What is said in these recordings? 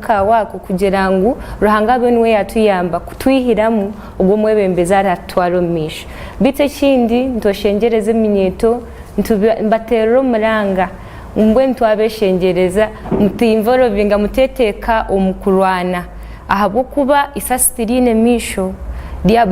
kaawe ako kugira ngu Ruhanga abe niwe yatuyamba kutwihiramu ogwo omwebembezi aratutwara omu maisho. Beitu ekindi nitweshengyereza eminyeeto nibateerera omuranga mbwenu twabeshengyereza mutinvorovinga muteteeka omu kurwana ahabw'okuba eisasi tiriine maisho.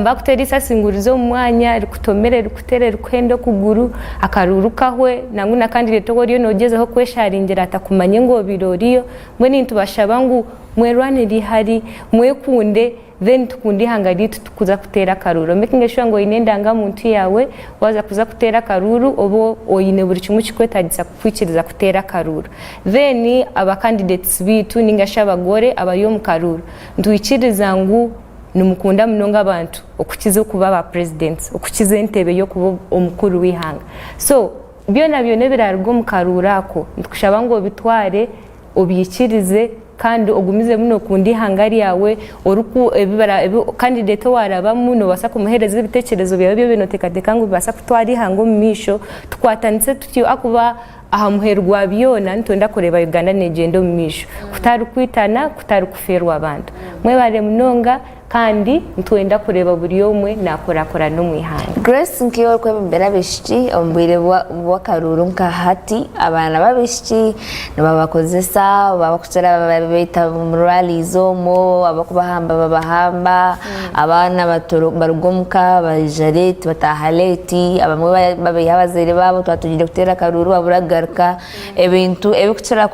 Bakuteera eisasi ngu rize omu mwanya rikutomere rikutere rikuhende okuguru akaruuru kahwe nangwa na kandidate ou oriyo nogyezaho kwesharingira atakumanye ngu obaire oriyo. Mbwenu nitubashaba ngu mwerwanire eihari, mwekunde then tukunde eihanga ryaitu tukuza kuteera akaruuru. Omekinge shuwa ngu oine endangamuntu yaawe waaza kuza kuteera akaruuru obe oine buri kimwe ekirikwetagisa kukwikiriza kuteera akaruuru. Then aba candidates baitu ninga shi abagore abari omu karuuru nitwikiriza ngu nimukunda munonga abantu okukiza okuba ba presidents, okukiza entebe y'okuba omukuru w'eihanga. So byona byona ebiraruga omu karuuru ako nitukushaba ngu obitware obyikirize kandi ogumizemu nokunda eihanga ryawe oriku ebibara ebi candidate owarabamu nobaasa kumuhereza ebitekerezo byawe ebi obaire notekateka ngu bibaasa kutwara eihanga omu maisho tukwatanise tutyo ahakuba aha muheru gwa byona nitwenda kureeba Uganda negyenda omu maisho kutari kwitana kutari kufeerwa abantu. Mwebare munonga Kandi nitwenda kureeba buri omwe naakurakurana omu ihanga. Grace nkaiwe orikwebembera abaishiki omu bwire bw'akaruuru nka hati, abaana b'abaishiki nibabakozesa babakukira babeeta omu rallies omwo, abakubahamba babahamba, abaana baruga omuka baija late bataaha late, abamwe babeiha abazaire baabo twaba tugiire kuteera akaruuru babura kugaruka. Ebintu ebirikukira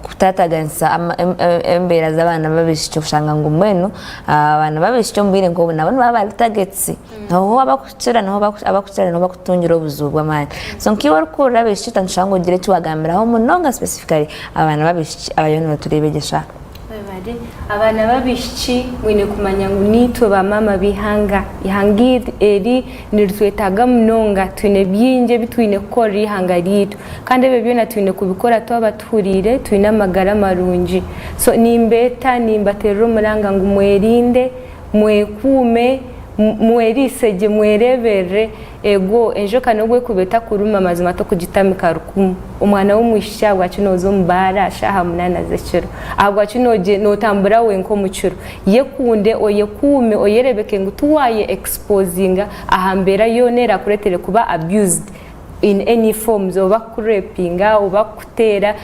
kutaataganisa embeera z'abaana b'abaishiki oshanga ngu mbwenu abaana b'abaishiki omu bwire nk'obu nabo nibaba bari targets niho abakukira niho abakukira niho bakutungira obuzibu bw'amaani. So nk'iwe orikukurira abaishiki nitushaba ngu ogire eki waagambiraho munonga specifically abaana b'abaishiki abariyo nibatureeba egi eshaaha. Mwebare. Abaana b'abaishiki mwine kumanya ngu niitwe ba maama b'eihanga. Eihanga eri niritwetaaga munonga. Twine bingi ebi twine kukorera eihanga ryaitu. Kandi ebyo byona twine kubikora twaba tuhuriire, twine amagara marungi. So nimbeeta, nimbateerera omuranga ngu mwerinde, mwekuume, mweriise gye, mwereeberere. Eego, enjoka n'obu erikuba etakuruma, mazima tokugitamika rukumu. Omwana w'omwishiki ahabwaki nooza omu baara shaaha munaana z'ekiro? Ahabwaki nootambura wenka omu kiro? Yekunde, oyekuume, oyereebeke ngu tiwaaye exposinga aha mbeera yoona eraakureetere kuba abused in any forms, oba kukurepinga, oba kukuteera,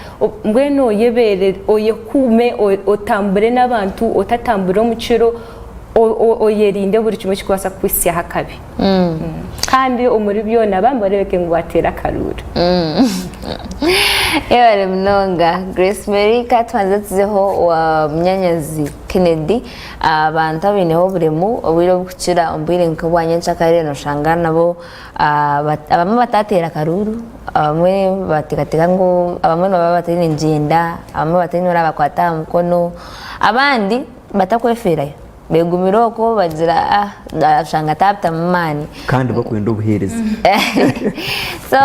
mbwenu oyebeerere, oyekuume, otambure n'abantu, otatambura omu kiro, oyerinde buri kimwe ekirikubaasa kukuhitsyaho akabi. Kandi omuri byona bambi oreebeke ngu waateera akaruuru. Yebare munonga Grace Mary ka tubanze tuzeho owa munyanyazi Kennedy abantu abaineho oburemu obwire obukukira omu bwire nk'obwa nyenkyakare noshanga nabo abamwe batateera akaruuru abamwe bateekateeka ngu abamwe nibaba bataine ngyenda abamwe bataine orabakwata aha mukono abandi batakwefeerayo. Begumire okwo bagira ah oshanga tabitamu maani. Kandi bakwenda obuheereza. So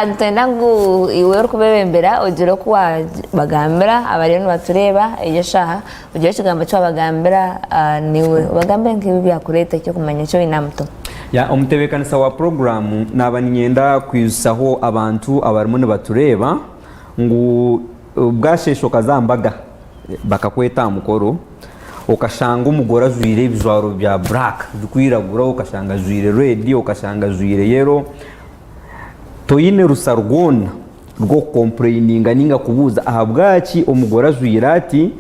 nitwenda ngu iwe orikubebembera ogire oku wabagambira abariyo nibatureeba egi eshaaha ogire ekigambo eki wabagambira naiwe obagambire nk'ebi byakureeta eky'okumanya eki oine aha mutima. Ya omutebeekanisa wa puroguraamu naaba niinyenda kwijutsyaho abantu abarimu nibatureeba ngu bwasheesha okaza aha mbaga bakakweta aha mukoro okashanga omugore ajwaire ebijwaro bya black birikwiragura okashanga ajwaire red okashanga ajwaire yellow toine rusa rwona rw'okukompureyininga ninga kubuuza ahabwaki omugore ajwaire ati.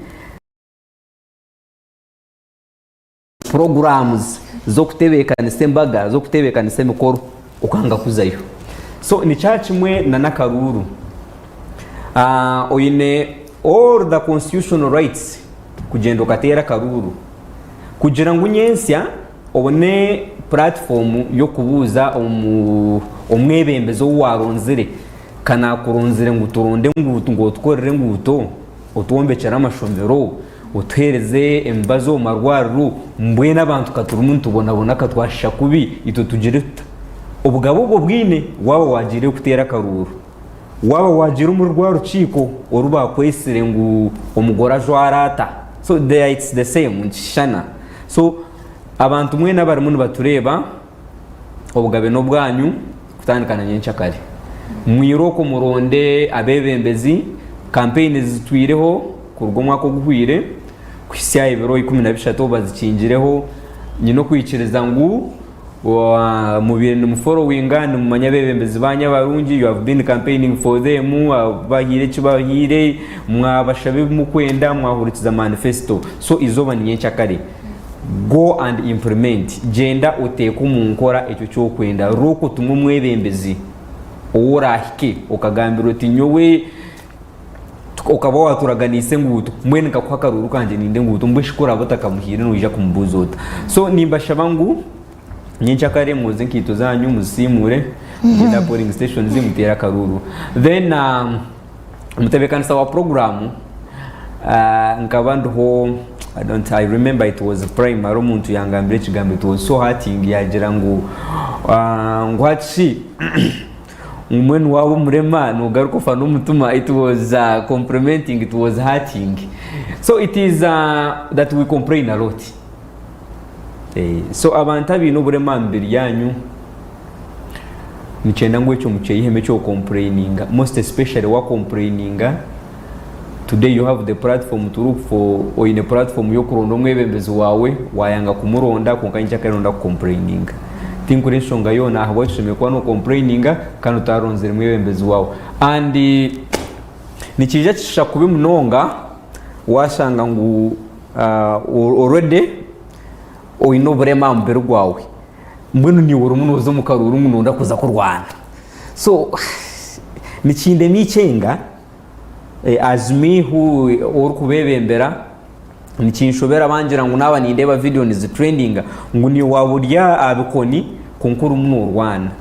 Programs z'okutebeekanisa embaga, z'okutebeekanisa emikoro okanga kuzayo. So nikya kimwe na n'akaruuru. Oine all the constitutional rights kugyenda okateera akaruuru kugira ngu nyentsya obone platform y'okubuuza omwebembezi ou waaronzire ka naakuronzire ngu turonde ngu otukorere enguuto, otwombekyere amashomero, Otuheereze emibazi omu marwariro, mbwenu abantu ka turimu nitubonabona ka twashisha kubi, itwe tugire tuta? Obugabe obwo obwine waaba waagiireyo kuteera akaruuru, waaba waagiire omuri rwa rukiiko oru baakwetsire ngu omugore ajware ata, so they are it's the same nikishushana. So abantu mwena abarimu nibatureeba, obugabe n'obwanyu kutandika na nyenkyakare. Mwire okwo muronde abeebembezi, kampeyini zitwireho. kuruga omwaka oguhweire kuhitsya ebiro 13 obu bazikingireho. Nyine okwikiriza ngu mubaire nimuforowinga, nimumanya abeebembezi baanyu abarungi, you have been campaigning for them, bahaire eki bahaire, mwabashaba ebi murikwenda, mwahurikiza manifesto. So eizooba ni nyenkyakare. Go and implement, gyenda oteeke omu nkora ekyo eki orikwenda. Roka otume omwebembezi ou oraahike okagambira oti nyowe okaba waaturaganiise enguuto, mbwenu nkakuha akaruuru kangye ninde enguuto, mbwenu shi ku oraabe otakamuhaire noija kumubuuza ota? So nimbashaba ngu nyenkyakare mwoze enkaito zaanyu muzisiimuure, mugyende aha polling stations muteere akaruuru. Then omutebeekanisa wa puroguraamu nkaba ndiho I don't I remember it was primary omuntu yangambira ekigambo it was so hurting yaagira ngu ngu hati shi ngu mbwenu waaba omurema noogaruka ofa n'omutima it was complimenting it was hurting so it is that we complain a lot so abantu abaine oburema aha mibiri yaanyu Nikyenda ngu ekyo mukyeyihemu eky'okukompureyininga most especially wakompureyininga today you have the platform to look for oine platform y'okuronda omwebembezi waawe wayanga kumuronda kwonka nyenkyakare noyenda kukompureyininga. Tinkuri enshonga yoona ahabwaki oshemereire kuba nokompureyininga kandi otaronzire mwebembezi waawe and nikiija kishusha kubi munonga washanga ngu already oine oburema aha mubiri gwawe. Mbwenu naiwe orimu nooza omu karuuru ngu nooyenda kuza kurwana. So nikindemya eikyenga as me who orikubeebembera nikinshobera bangira ngu naaba nindeeba vidiyo nizitrendinga ngu naiwe waaba ori aha bikoni kwonka orimu noorwana.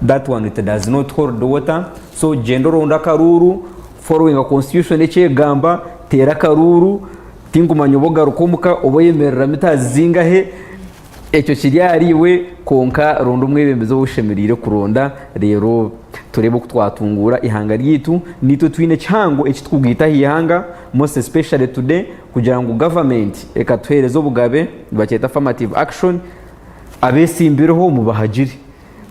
That one it does not hold water. So gyenda oronde akaruuru, followinga constitution eki ekugamba, teera akaruuru, tinkumanya oba ogaruka omuka oba oyemerera mitazi zingahe. Ekyo kiri ahariiwe, kwonka ronda omwebembezi ou oshemereire kuronda, reero tureebe oku twatunguura eihanga ryaitu. Naitwe twine kihango eki turikugaita aha ihanga, most especially today, kugira ngu gavumenti ekatuheereza obugabe, nibakyeta affirmative action, abeetsimbireho mubahagire.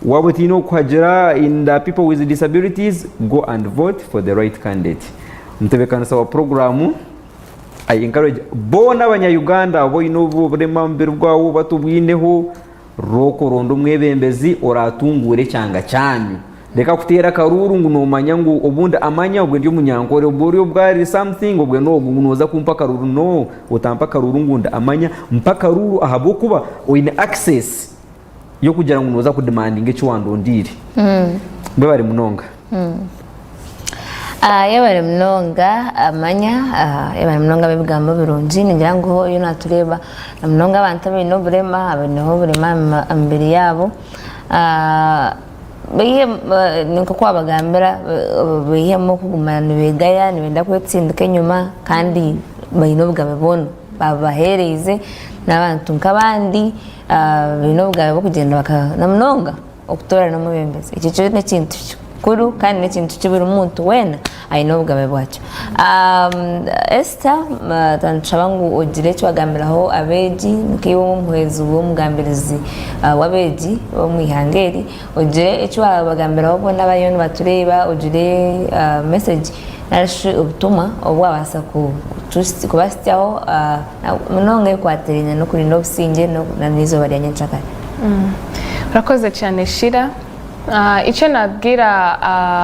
Waaba otaine ow'okuhagira in the people with disabilities, go and vote for the right candidate. Omutebeekanisa wa puroguraamu. I encourage boona abanya Uganda oba oine oburema omu mubiri gwawe oba tobwineho rooka oronde omwebembezi oratunguure ekyanga kyanyu reka kuteera akaruuru ngu nomanya ngu obundi amanya obwe ndi omunyankore obwe ori obwari something obwe nogu ngu noza kumpa akaruuru no otampa akaruuru ngu ndi amanya mpa akaruuru ahabwokuba oine access y'okugira ngu noza kudimandinga eki wandondiire webare munonga. Yebare munonga Amanya, yebare munonga ahabw'ebigambo birungi. Ningira ngu oriyo natureeba na munonga abantu abaine oburema, abaineho oburema aha mibiri yaabo, nk'oku wabagambira baihemu okuguma nibegaya nibenda kwetsindika enyima kandi baine obugabe bwona babubahereize n'abantu nk'abandi baine obugabe bw'okugyenda na munonga. Okutoorana omwebembezi ekyo kyo n'ekintu kikuru kandi n'ekintu ki buri muntu weena aine obugabe bwakyo. Esther nitushaba ngu ogire eki wagambiraho abeegi nkaiwe omuhwezi w'omugambirizi w'abeegi b'omu ihanga eri, ogire eki wabagambiraho boona abariyo nibatureeba ogire message nari shi obutumwa obu wabaasa kubahitsyaho munonga ebikwatiraine n'okurinda obusingye n'eizooba rya nyencakare. Urakoze cyane Shira. Icyo nabwira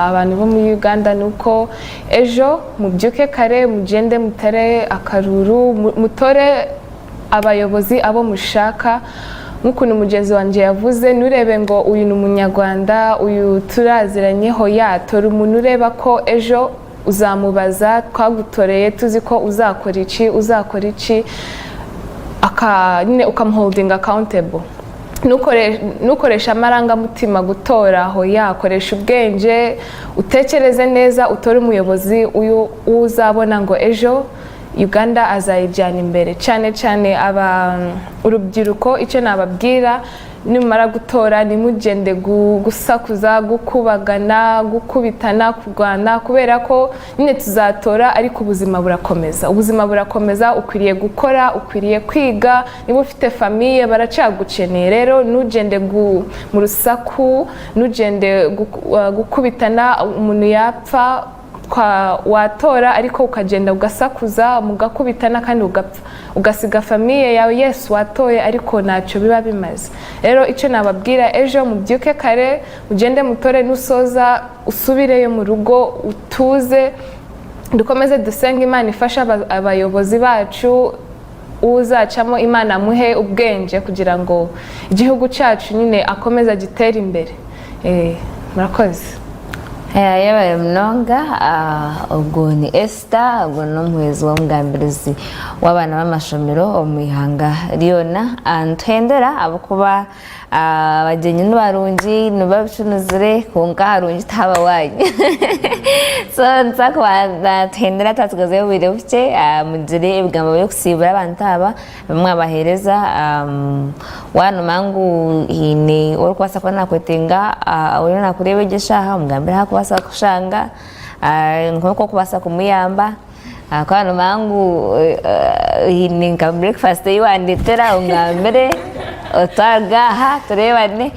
abantu bo muri Uganda ni uko ejo mubyuke kare mugende mutere akaruru mutore abayobozi abo mushaka nk'ukuntu mugenzi wanjye yavuze nturebe ngo uyu ni umunyarwanda uyu turaziranye hoya tora umuntu ureba ko ejo uzamubaza twagutoreye tuzi ko uzakora iki uzakora iki aka nyine ukamuholdinga accountable ntukoreshe amarangamutima gutora hoya koresha ubwenge utekereze neza utore umuyobozi uyu uzabona ngo ejo Uganda azayijyana imbere cyane cyane aba urubyiruko icyo nababwira nimumara gutora ntimugende gusakuza gukubagana gukubitana kurwana kubera ko nyine tuzatora ariko ubuzima burakomeza ubuzima burakomeza ukwiriye gukora ukwiriye kwiga niba ufite famille baracyagukeneye rero ntugende mu rusaku ntugende gukubitana umuntu yapfa Watora ariko ukagenda ugasakuza mugakubitana kandi ugapfa ugasiga famille yawe. Yes, watoye ariko ntacyo biba bimaze. Rero icyo nababwira, ejo mubyuke kare, mugende mutore, nusoza usubireyo mu rugo utuze. Dukomeze dusenge Imana ifashe abayobozi bacu, uzacamo Imana amuhe ubwenge kugira ngo igihugu cyacu nyine akomeze agitere imbere. Murakoze. Yebare munonga. Ogu ni Esther, ogu n'omuhwezi w'omugambirizi w'abaana b'amashomero omu ihanga ryona. Nituhendera ahabw'okuba abagyenyi nibarungi, nibiba bicunuzire kwonka aharungi tihaba waanyu. So nituza kubanza tuhendere twasigazayo obwire bukye, mugire ebigambo by'okusiibura abantu aba abu mwabaheereza. Waaba noomanya ngu haine orikubaasa kuba naakwetenga oriyo naakureeba egi eshaaha, omugambire ahu arikubaasa kukushanga, nk'oku orikubaasa kumuyamba. Ku waaba noomanya ngu haine nka breakfast ei wandeetera, ongambire twaruga aha tureebane.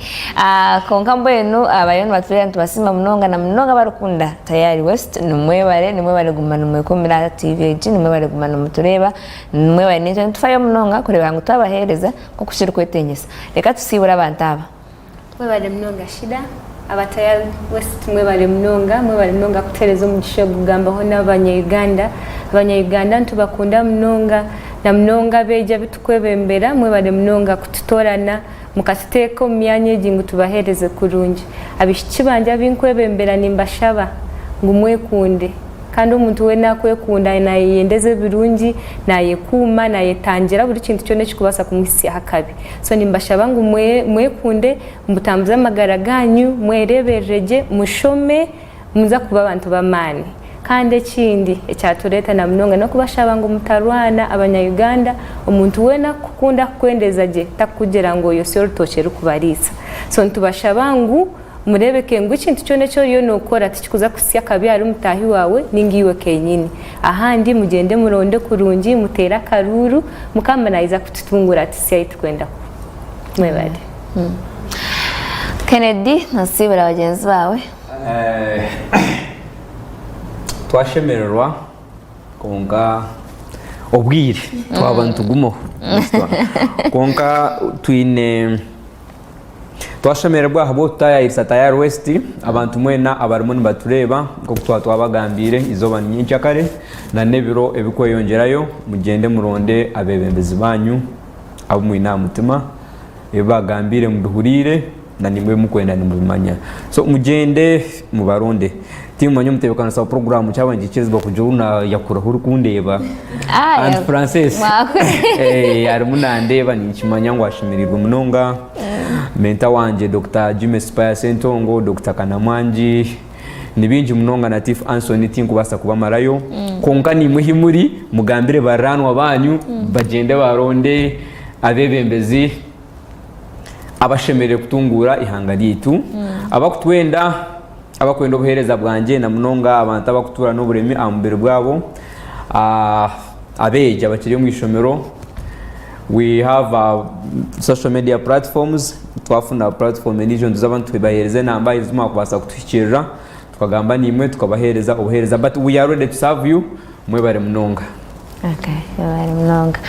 Kwonka mbwenu abariyo nibatureeba nitubasiima munonga na munonga abarikukunda Tayari West, nimwebare, nimwebare kuguma nimwekumira aha TV egi, nimwebare kuguma nimutureeba. Mwebare naitwe nitufayo munonga kureeba ngu twabaheereza nk'oku kirikwetengyesa. Reka tusiibure abantu aba. Mwebare munonga Shida. Aba Tayari West mwebare munonga, mwebare munonga kutuhereza omugisha ogu kugambaho n'abanya Uganda. Abanya Uganda nitubakunda munonga na munonga abeegi abitukwebembera mwebare munonga kututorana mukatuteeka omu myanya egi ngu tubahereze kurungi. Abaishiki bangye abinkwebembera nimbashaba ngu mwekunde. Kandi omuntu weena akwekunda naayeyendeza ebirungi, naayekuuma, naayetangira buri kintu kyona ekirikubaasa kumuhitsyaho akabi. So nimbashaba ngu mwekunde, mutambuze amagara gaanyu, mwereeberere gye, mushome, muze kuba abantu b'amaani. Kandi ekindi ekyatureeta na munonga n'okubashaba ngu mutarwana abanya-Uganda, omuntu weena akukukunda akukwendeza gye takukugira ngu oyosye orutookye rukubariisa. So nitubashaba ngu. Mureebeke ngu ekintu kyona eki oriyo nookora tikikuza kuhitsya akabi ahari mutaahi waawe nainga iwe kenyini. Ahandi mugyende muronde kurungi, muteere akaruuru, Mukama naija kututunguura atuhitsye ahu turikwenda kuba. Mwebare. Kennedy, nosiibura bagyenzi baawe. Twashemererwa kwonka obwire twaba nitugumaho kwonka twine. Twashemererwa ahabw'okutaayaayisa Tayari West. Abantu mwena abarimu nibatureeba, nk'oku twaba twabagambiire, eizooba ni nyenkyakare n'ebiro ebirikweyongyerayo, mugyende muronde abeebembezi baanyu abu mwine aha mutima, ebi baagambiire mubihuriire naimwe ebi murikwenda nimubimanya. So mugyende mubaronde. Timumanya omutebeekanisa wa puroguraamu kyaba nikikirizibwa kugira ou naayakuraho orikundeeba. Aunt Frances arimu nandeeba ninkimanya ngu ashemereirwe munonga. Mentor wangye Dokita Jimmy Spire Ssentongo, Dokita Kanamwangi, ni baingi munonga na Tiff Anthony tinkubaasa kubamarayo. Kwonka naimwe ahi muri mugambire bariraanwa baanyu bagyende baronde abeebembezi abashemereire kutunguura eihanga ryaitu. Abakutwenda Abakwenda obuheereza bwangye na munonga abantu abakutuura n'oburemi aha mubiri bwabo, abeegi abakiri omu ishomero, we have social media platforms, twafuna platform endiijo nituza nitubaheereza enamba ezi mwakubaasa kutuhikiirira tukagamba naimwe tukabaheereza obuheereza but we are ready to serve you, mwebare munonga. Okay, mwebare munonga.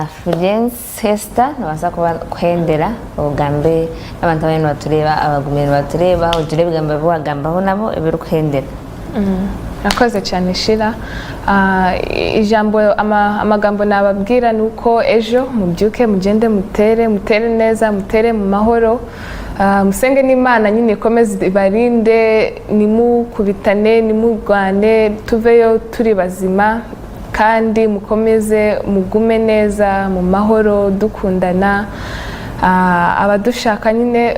Fulgence. Sister nobaasa kuba kuhendera ogambe n'abantu abariyo nibatureeba abagumire nibatureeba ogire ebigambo ebi wagambaho nabo ebirikuhendera. Murakoze cyane Sheila. Ijambo amagambo nababwira ni uko ejo mubyuke mugende mutere, mutere neza, mutere mu mahoro, musenge n'Imana nyine ikomeze ibarinde, ntimukubitane, ntimurwane, tuveyo turi bazima. Kandi mukomeze mugume neza mu mahoro dukundana, abadushaka nyine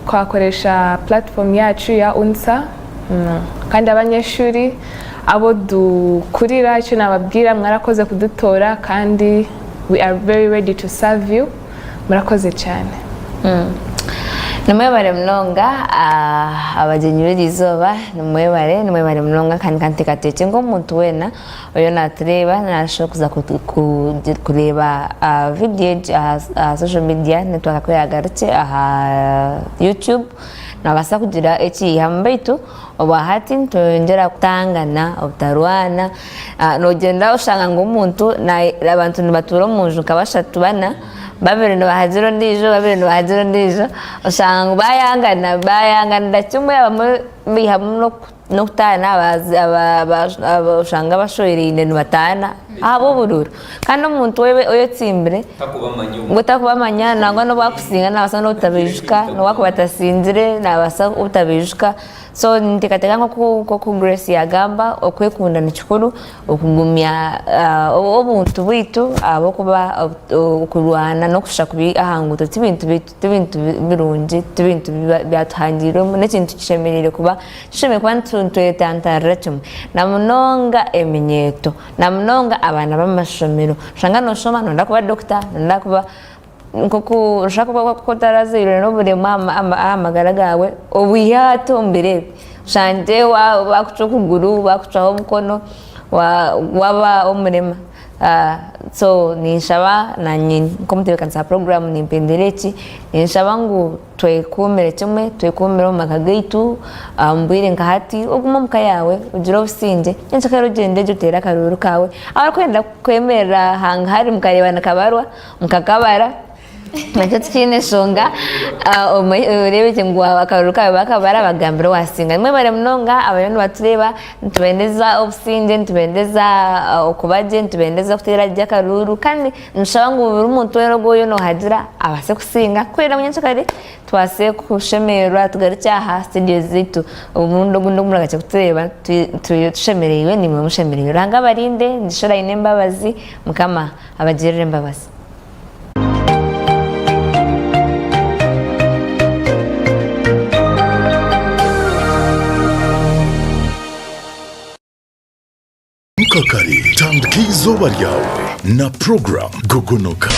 twakoresha platform yacu ya UNSA, kandi abanyeshuri abo dukurira icyo nababwira mwarakoze kudutora kandi we are very ready to serve you, murakoze cyane. Nimwebare munonga abagyenyi b'eri izooba nimwebare nimwebare munonga kandi ka nteekateekye ngu omuntu weena oriyo naatureeba nashusha kuza kureeba vidiyo egi aha social media network ku eraagarukye aha YouTube. Naabaasa kugira eki yaihamu beitu obwahati nitweyongyera kutangana, obutarwana, noogyenda oshanga ngu omuntu abantu nibatuura omunju nka bashatu bana, babiri nibahagira ondiijo, babiri nibahagira ondiijo, oshanga ngu bayangana, bayanganira kimwe abamwe baihamu n'okutaana oshanga abashweraine nibataana ahabw'oburuuru. Kandi omuntu waaba oyetsimbire ngu otakubamanya nangwa n'obu akusinga nabaasa n'obutabaijuka n'obu akuba atasingire nabaasa obutabaijuka. So ninteekateeka nk'oku Grace yaagamba okwekunda ni kikuru okugumya obuntu bwaitu ahabw'okuba okurwana n'okushusha kubi aha nguuto ti bintu ti bintu birungi, ti bintu byatuhangirwemu n'ekintu kishemereire kuba tushemereire kuba nitwetantarira kimwe na munonga eminyeeto. Na munonga abaana b'amashomero. Oshanga nooshoma nooyenda kuba dokita, nooyenda kuba nk'oku oshusha nka otarazairwe n'oburema aha magara gaawe, obwihe hati omu biro ebi. Oshangye baakucwa okuguru, baakucwaho omukono, waaba omurema. So ninshaba naanye nk'omutebeekanisa wa puroguraamu nimpendera eki, ninshaba ngu Twekuumire kimwe, twekuumire omu maka gaitu, omu bwire nka hati, ogume omu ka yaawe, ogire obusingye, nyencakare ogyende gye oteere akaruuru kaawe. Abarikwenda kwemerera hangahari mukareeba nikabarwa, mukakabara, nakyo tikiine nshonga, oreebekye ngu akaruuru kaawe baakabara bakugambire waasinga. Mwebare munonga abariyo nibatureeba, nitubendeza obusingye, nitubendeza okuba gye, nitubendeza okuteera gye akaruuru kandi Nitushaba ngu buri muntu weena ogu oriyo nohagira abaase kusinga kuhwera ngu nyenkya tubaase kushemererwa tugarukye aha studio zaitu omurundi ogundi ogu muragaruka kutureeba turiyo tushemereirwe naimwe mushemereirwe. Ruhanga abarinde, Ndishora aine embabazi, Mukama abagirire embabazi. Imuka kare, tandika eizooba ryawe na puroguramu Gogonoka.